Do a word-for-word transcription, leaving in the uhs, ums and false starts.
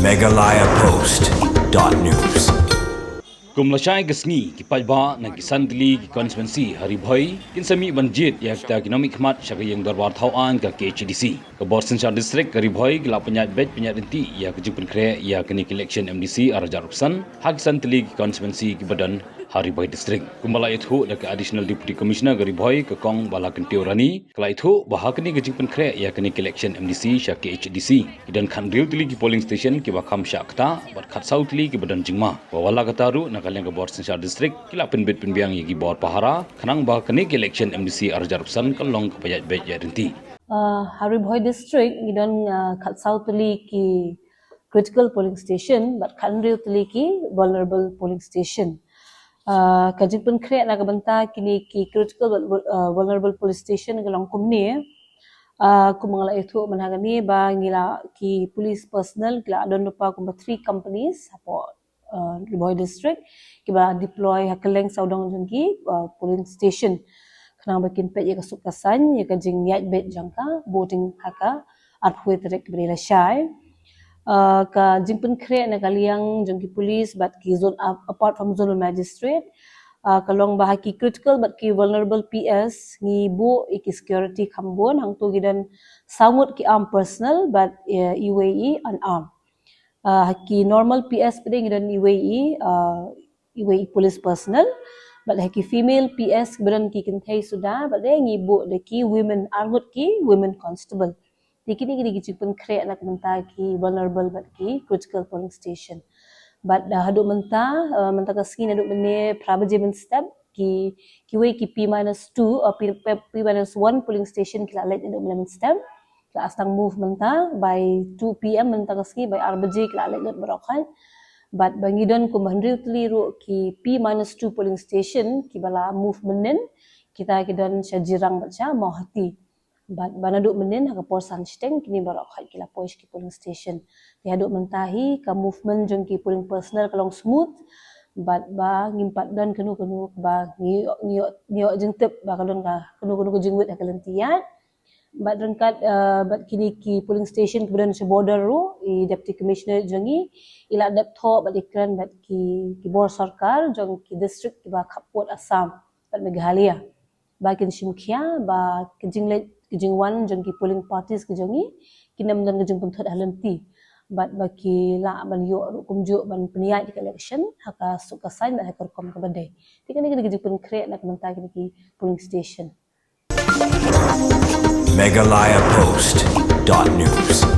Meghalaya Post dot news. Kum lashai ka sngi, ki paidbah na ki san tylli ki constituency ha Ri Bhoi kin sa mih ban jied ïa kita ki nongmihkhmat sha ka ïing dorbar thaw aiñ ka K H A D C. Ka bor synshar district ka Ri Bhoi ki la pynïaid beit pynïaid ryntih ïa ka jingpynkhreh ïa kane ka election M D C ar hajar arphew san ha ki san tylli ki constituency kiba don ha Ri Bhoi district. Kumba la ïathuh da ka Additional Deputy Commissioner ka Ri Bhoi, ka Kong Balakyntiew Rani, ka la ïathuh ba ha kane ka jingpynkhreh ïa kane ka election M D C sha K H A D C, ki don khathynriew tylli ki polling station kiba kham shah ktah bad khatsaw tylli kiba don jingma. Wat la katta ruh, na ka liang ka bor synshar district ki la pynbit pynbiang ïa ki bor pahara khnang ba kane ka election M D C ar hajar arphew san kan long kaba ïaid beit ïaid ryntih. Uh, ha Ri Bhoi district ngi don, uh, khatsaw tylli ki critical polling station bad khathynriew tylli ki vulnerable polling station. Uh, ka jingpynkhreh na ka bynta kine ki critical bad vul-, uh, vulnerable polling station ka long kumne. Uh, kum nga la ïathuh mynhynnin ba ngi la, ki police personnel ki la don lypa kumba three companies hapoh, uh, Ri Bhoi district kiba deploy ha kylleng sawdong jong ki, uh, polling station khnang ba kin peit ïa ka suk ka saiñ, ïa ka jingïaid beit jong ka voting ha ka arphew tarik kaba dei lashai. Uh, ka jingpynkhreh na ka liang jong ki police bad ki zone, uh, apart from zonal magistrate, uh, ka long ba ha ki critical bad ki vulnerable P S ngi buh ïa ki security kham bun, hangto ki don saw ngut ki armed personnel bad, uh, iwei i unarmed. Uh, ha ki normal P S pat de ngi don iwei i, uh, iwei i police personnel. Bad ha ki female P S ba don ki kynthei suda pat de ngi buh da ki women, ar ngut ki women constable. Te kine, kine ki jingpynkhreh na ka bynta ki vulnerable bad ki critical polling station. Bad, uh, haduh mynta, uh, mynta ka sngi naduh mynne phra baje mynstep, ki, kiwei ki P minus two, uh, P, P, P minus one polling station ki la leit naduh mynne mynstep. Ki la sdang move mynta by two P M mynta ka sngi, by ar baje ki la leit lut baroh khoit. Bad ba ngi don kumba hynriew tylli ruh ki P minus two polling station kiba la move mynnin, kita ki don sha Jirang bad sha Mawhati. Bad ba naduh mynnin ha ka por san shiteng kine baroh khoit ki la poi sha ki polling station. Te haduh mynta hi ka movement jong ki polling personnel ka long smooth. Bad ba ngim pat don kano kano ba ngi ïoh, ngi ïoh, ngi ïoh jingtip ba ka don ka kano kano ka jingwit ha ka lynti ïaid. Bad ryngkat, uh, bad kine ki polling station kiba don sha border ruh, i Deputy Commissioner jong ngi i la dep thoh bad i kren bad ki, ki bor sorkar jong ki district kiba khappud Assam bad Meghalaya ba kin shim khia ba ka jingleit ka jingwan jong ki polling parties ka jong ngi kin ym don ka jingpynthut ha lynti. Bad ba ki lah ban ïoh ruh kumjuh ban pynïaid ka election ha ka suk ka saiñ bad ha ka rukom kaba dei. Te kane ka dei ka jingpynkhreh na ka bynta kine ki polling station. Meghalaya Post dot news.